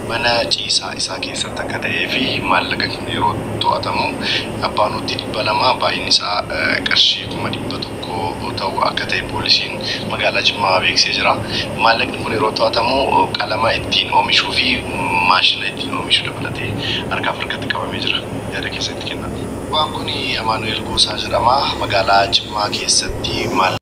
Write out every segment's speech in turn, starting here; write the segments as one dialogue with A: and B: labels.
A: Mana ciisaa isaa keessatti akka ta'ee fi maallaqa yeroo to'atamu abbaan nuti 200 baay'inni isaa qarshii 100,000 ta'u akka ta'e poolisiin magaalaa Jimmaa beeksisee jira. Maallaqni kun yeroo to'atamu qalama ittiin oomishuu fi maashina ittiin oomishu dabalatee harkaaf harkatti qabamee jira. Yaada keessatti kenna. Waan kun Amaanu'el Goosaa jedhama. Magaalaa Jimmaa keessatti maallaqa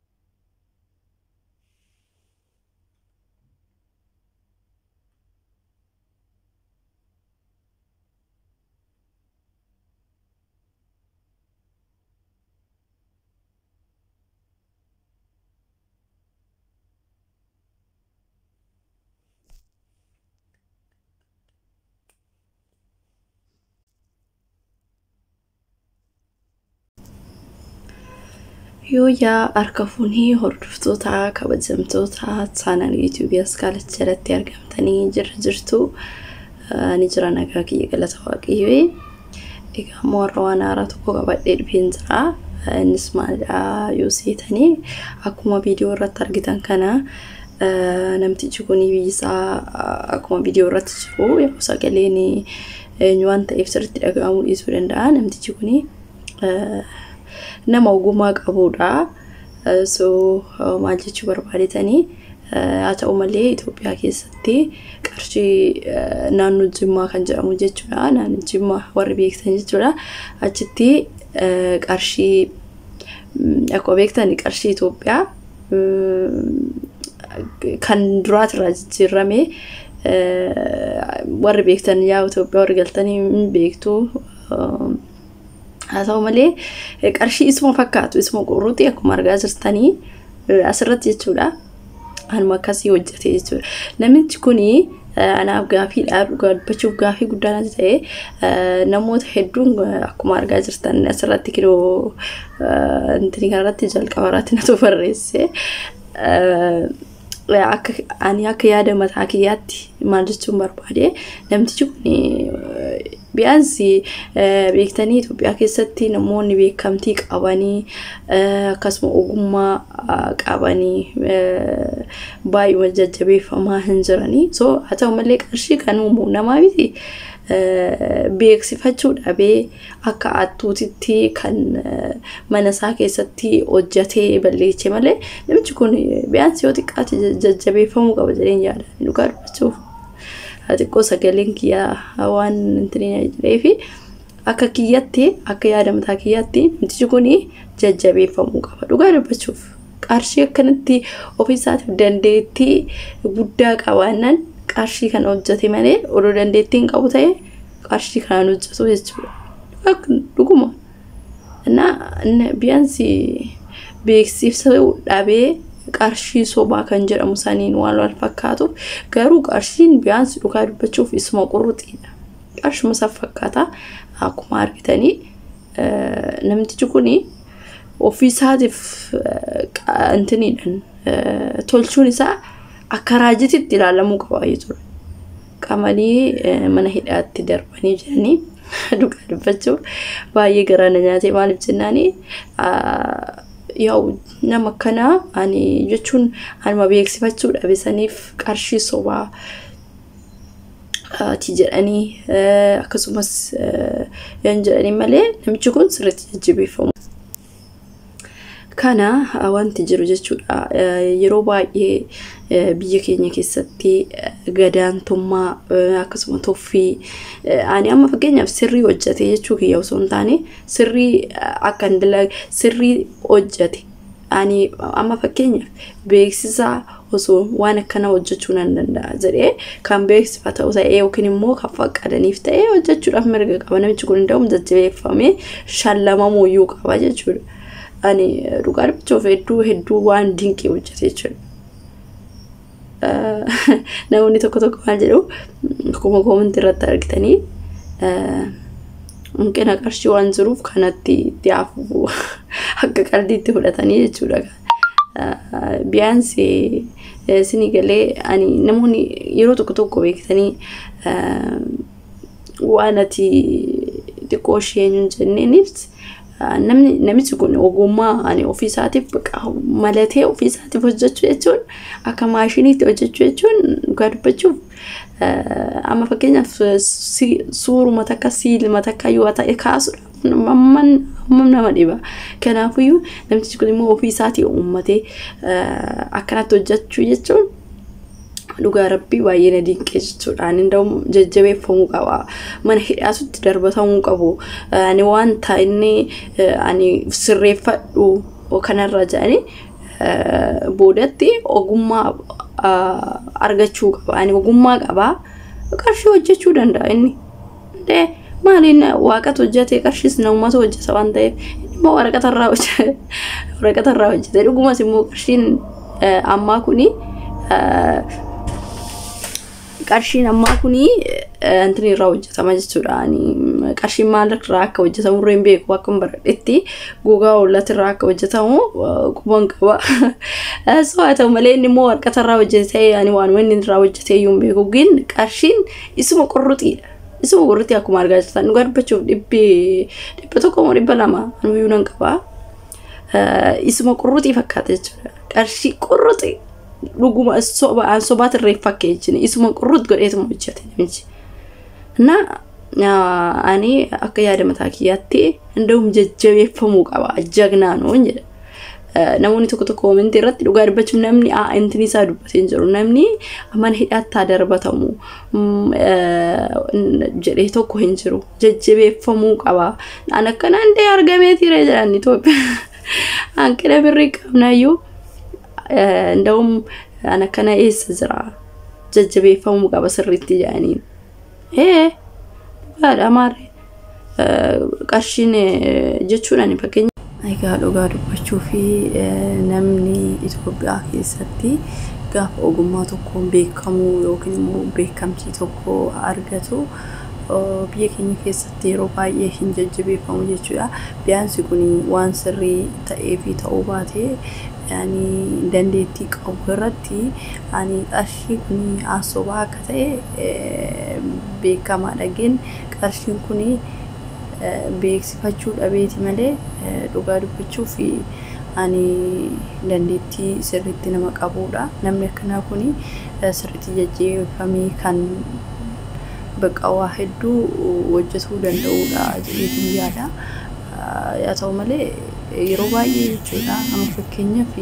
B: Yooyaa harka fuunii hordoftoota kabajamtoota chaanal yuutuubii Askaalachi jalatti argamtanii jirra jirtu. Ani jira nagaa kiyya galata waaqayyoo. Egaa immoo har'a waan haaraa tokko qabadhee dhufeen jira. Innis maalidha yoo seetanii akkuma viidiyoo irratti argitan kana namtichi kun biyyisaa akkuma viidiyoo irratti jiru yeroo sagaleen eenyu waan ta'eef sirriitti dhaga'amuu dhiisuu danda'a. Namtichi kun nama ogummaa qabudha. So maal jechuu barbaadetanii haa ta'u malee Itoophiyaa keessatti qarshii naannoo Jimmaa kan jedhamu jechuudha. Naannoo Jimmaa warri beektan jechuudha. Achitti qarshii akkuma beektan qarshii Itoophiyaa kan duraatirraa jijjiirame warri beektan yaa Itoophiyaa warri galtanii hin beektu. Haa ta'u malee qarshii isuma fakkaatu isuma qurruuti akkuma argaa jirtanii asirratti jechuudha. Anuma akkasii hojjete jechuudha. Namichi kuni anaaf gaafiidha dhugaa dubbachuuf gaafii guddaa natti ta'e namoota hedduun akkuma argaa jirtan asirratti kiloo intini kanarratti jalqaba irratti natu barreesse. Akka ani akka yaada mataa kiyyaatti maal jechuun barbaade namtichi kun biyaansi beektanii Itoophiyaa keessatti namoonni beekamtii qabanii akkasuma ogummaa qabanii baay'uma jajjabeeffamaa hin jiranii. So haa ta'u malee qarshii kan uumu namaa miti beeksifachuu dhabee akka attuutitti kan mana isaa keessatti hojjetee balleeche malee namichi kun biyaansi yoo xiqqaate jajjabeeffamuu qaba jedheen yaada. Dhugaa dubbachuuf xiqqoo sagaleen kiyyaa waan intini jedhee fi akka kiyyatti akka yaada mataa kiyyaatti namtichi kun jajjabeeffamuu qaba. Dhugaa dubbachuuf qarshii akkanatti ofiisaatiif dandeettii guddaa qabaannaan qarshii kana hojjete malee odoo dandeettii hin qabu ta'e qarshii kanaan hojjetu jechuudha. Dhuguma. Biyaansi beeksisa dhabee qarshii sobaa kan jedhamu saniin waan wal fakkaatuuf garuu qarshiin biyaansi dhugaa dubbachuuf isuma qurruxiidha. Qarshuma isa fakkaata akkuma argitanii namtichi kun ofiisaatiif intiniidhaan tolchuun isaa akka raajititti ilaalamuu qaba jechuudha. Qamadii mana hidhaatti darbanii jiranii dhugaa dubbachuuf baay'ee garaa na nyaate maaliif jennaani yaa'u nama akkanaa ani jechuun anuma beeksifachuu dhabe saniif qarshii sobaa ti jedhanii akkasumas yan jedhanii malee namichi kun sirriitti jajjabeeffamu. Kana wanti jiru jechuudha. Yeroo baay'ee biyya keenya keessatti gadaantummaa akkasuma tuffii ani amma fakkeenyaaf sirrii hojjete jechuu kiyya osoo hin taane sirrii akka hin dalagne sirrii hojjete ani amma fakkeenyaaf beeksisa osoo waan akkana hojjechuu nan danda'a jedhee kan beeksifatu ta'ee yookiin immoo kan faqqadaniif ta'ee hojjechuudhaaf mirga qaba. Namichi kun hunda'uun jajjabeeffamee shallamamuu iyyuu qaba jechuudha. Ani dhugaa dubbachuuf hedduu hedduu waan dinqii hojjete jechuudha. Namoonni tokko tokko maal jedhu akkuma koomentii irratti argitanii hanqina qarshii waan jiruuf kanatti itti hafuuf akka qaldiitti fudhatanii jechuudha. Biyaansi isinii galee ani namoonni yeroo tokko tokko beektanii waan ati xiqqoo ishee eenyuun jenneeniif namni namichi kun ogummaa ani ofiisaatiif malatee ofiisaatiif hojjechuu jechuun akka maashiniitti hojjechuu jechuun dhugaa dubbachuuf Amma fakkeenyaaf suuruma takka siilma takka yoo ta'e kaasuudhaaf amman hammam nama dhiba. Kanaafiyyuu namtichi kun immoo ofii isaatii uummatee akkanatti hojjechuu jechuun dhugaa rabbii baay'ee na dinqee jechuudha. Ani nda'u jajjabeeffamuu qaba. Mana hidhaatutti darbatamuu qabu. Ani wanta inni ani sirreeffadhu kanarra jedhanii boodatti ogummaa argachuu qaba. Ani ogummaa qaba. Qarshii hojjechuu danda'a inni. Maaliin waaqatu hojjete qarshiis namumatu hojjeta waan ta'eef inni immoo waraqatarraa hojjete. Waraqatarraa hojjete. Dhugumas immoo qarshiin ammaa kuni qarshiin ammaa kuni intini irraa hojjetama jechuudha. Ani qarshiin maal irraa akka hojjetamu irra hin beeku akkuma baradhetti gogaa hoolati irraa akka hojjetamu quban qaba. So haa ta'u malee inni immoo waraqata irraa hojjete ani waanuma inni irraa hojjete iyyuu hin beeku. Gin qarshiin isuma qurruxiidha. Isuma qurruxii akkuma argaa jirtan dhugaa dubbachuuf 100 moo 200 anuyyuu nan qaba. Isuma qurruxii fakkaata jechuudha. Qarshii qurruxii. Dhuguma sobaan sobaatirree fakkeessine isuma qurrut godheetuma hojjete namichi. Na ani akka yaada mataa kiyyaatti hunda'uun jajjabeeffamuu qaba jagnaa nuun jedha. Namoonni tokko tokko komentii irratti dhugaa dubbachuuf namni intini isaa dubbatee hin jiru. Namni mana hidhaatti haa darbatamu jedhee tokko hin jiru. Jajjabeeffamuu qaba. An akkanaan dee argameetiire jedhan Itoophiyaa. Hanqina birrii qabnaayyuu. Nda'uun an akkana eessa jira jajjabeeffamuu qaba sirriitti jedhaniin. Ee dhugaadha maarree qarshiin jechuun ani fakkeenya. Egaa dhugaa dubbachuu fi namni Itoophiyaa keessatti gaafa ogummaa tokkoon beekamu yookiin immoo beekamtii tokko argatu biyya keenya keessatti yeroo baay'ee hin jajjabeeffamu jechuudha. Biyaansi kun waan sirrii ta'ee fi ta'uu baatee ani dandeettii qabu irratti ani qarshii kun asobaa akka ta'e beekamaadha. Gin qarshiin kun beeksifachuu dhabeeti malee dhugaa dubbachuu fi ani dandeettii sirriitti nama qabudha. Namni akkanaa kun sirriitti jajjabeeffamee kan bakka waa hedduu hojjetuu danda'udha jedheetiin yaada. Haa ta'u malee yeroo baay'ee jechuudha amma fakkeenyaaf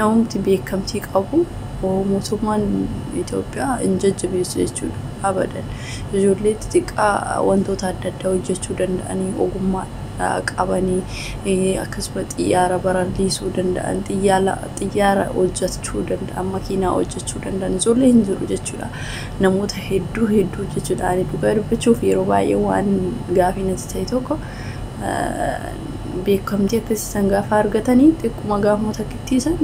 B: namumti beekamtii qabu mootummaan Itoophiyaa hin jajjabeessu jechuudha abadan. Ijoollee xixiqqaa wantoota adda addaa hojjechuu danda'anii ogummaa qabanii akkasuma xiyyaara baralliisuu danda'an xiyyaara hojjechuu danda'an makiinaa hojjechuu danda'an ijoollee hin jiru jechuudha. Namoota hedduu hedduu jechuudha. Ani dhugaa dubbachuuf yeroo baay'ee waan gaafii natti ta'e tokko beekamtii akkasii san gaafa argatanii xiqquma gaafuma takkittii san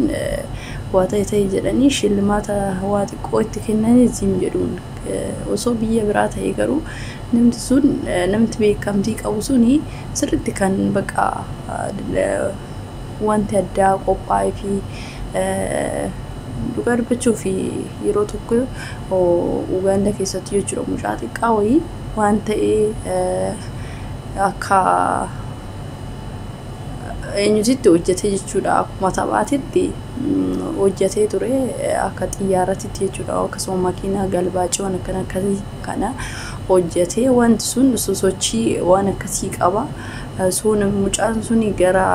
B: waa ta'e ta'e jedhanii shillimaata waa xiqqoo itti kennanii ziim jedhuun osoo biyya biraa ta'e garuu namti sun namti beekamtii qabu suni sirriitti kan bakka wanti addaa qophaa'ee fi dhugaa dubbachuu fi yeroo tokko Ugaandaa keessatti jechuudha mucaa xiqqaa wayii waan ta'ee akka eenyutitti hojjetee jechuudha akkuma taphaatitti hojjetee ture akka xiyyaaratitti jechuudha akkasuma makiinaa galbaacii waan akkana akkasii kana hojjetee wanti sun sosochii waan akkasii qaba. Sun mucaan suni gara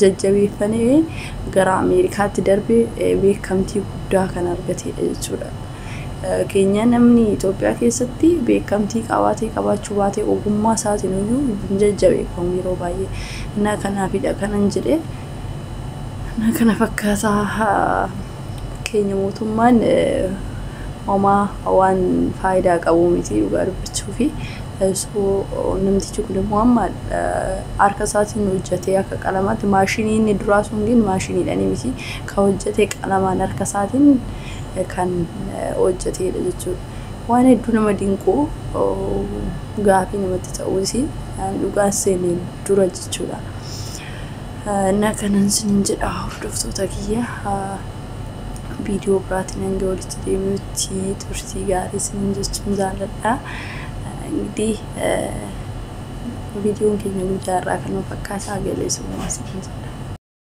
B: jajjabeeffamee gara Ameerikaatti darbee beekamtii guddaa kan argatedha jechuudha. Keenya namni Itoophiyaa keessatti beekamtii qabaatee qabaachuu baatee ogummaa isaatiin iyyuu hin jajjabeeffamu yeroo baay'ee. Innaa kanaafidha kanan jedhee. Innaa kana fakkaataa keenya mootummaan homaa waan faayidaa qabu miti dhugaa dubbachuu fi namtichi kun immoo amma harka isaatiin hojjetee akka qalamaatti maashinii inni duraa sun gin maashiniidhaan miti kan hojjetee qalamaan harka isaatiin kan hojjetedha jechuudha. Waan hedduu nama dinqu gaafii namatti ta'uus dhugaa seeneen dura jechuudha. Innaa kanan isiniin jedha hordoftoota kiyya viidiyoo biraatiin hanga walitti deebinutti turtii gaarii isiniin jechuun jaalladha. እንግዲህ ቪዲዮን keenya guyyaa irraa kanuma fakkaataa galeessummaa isiniin jedha.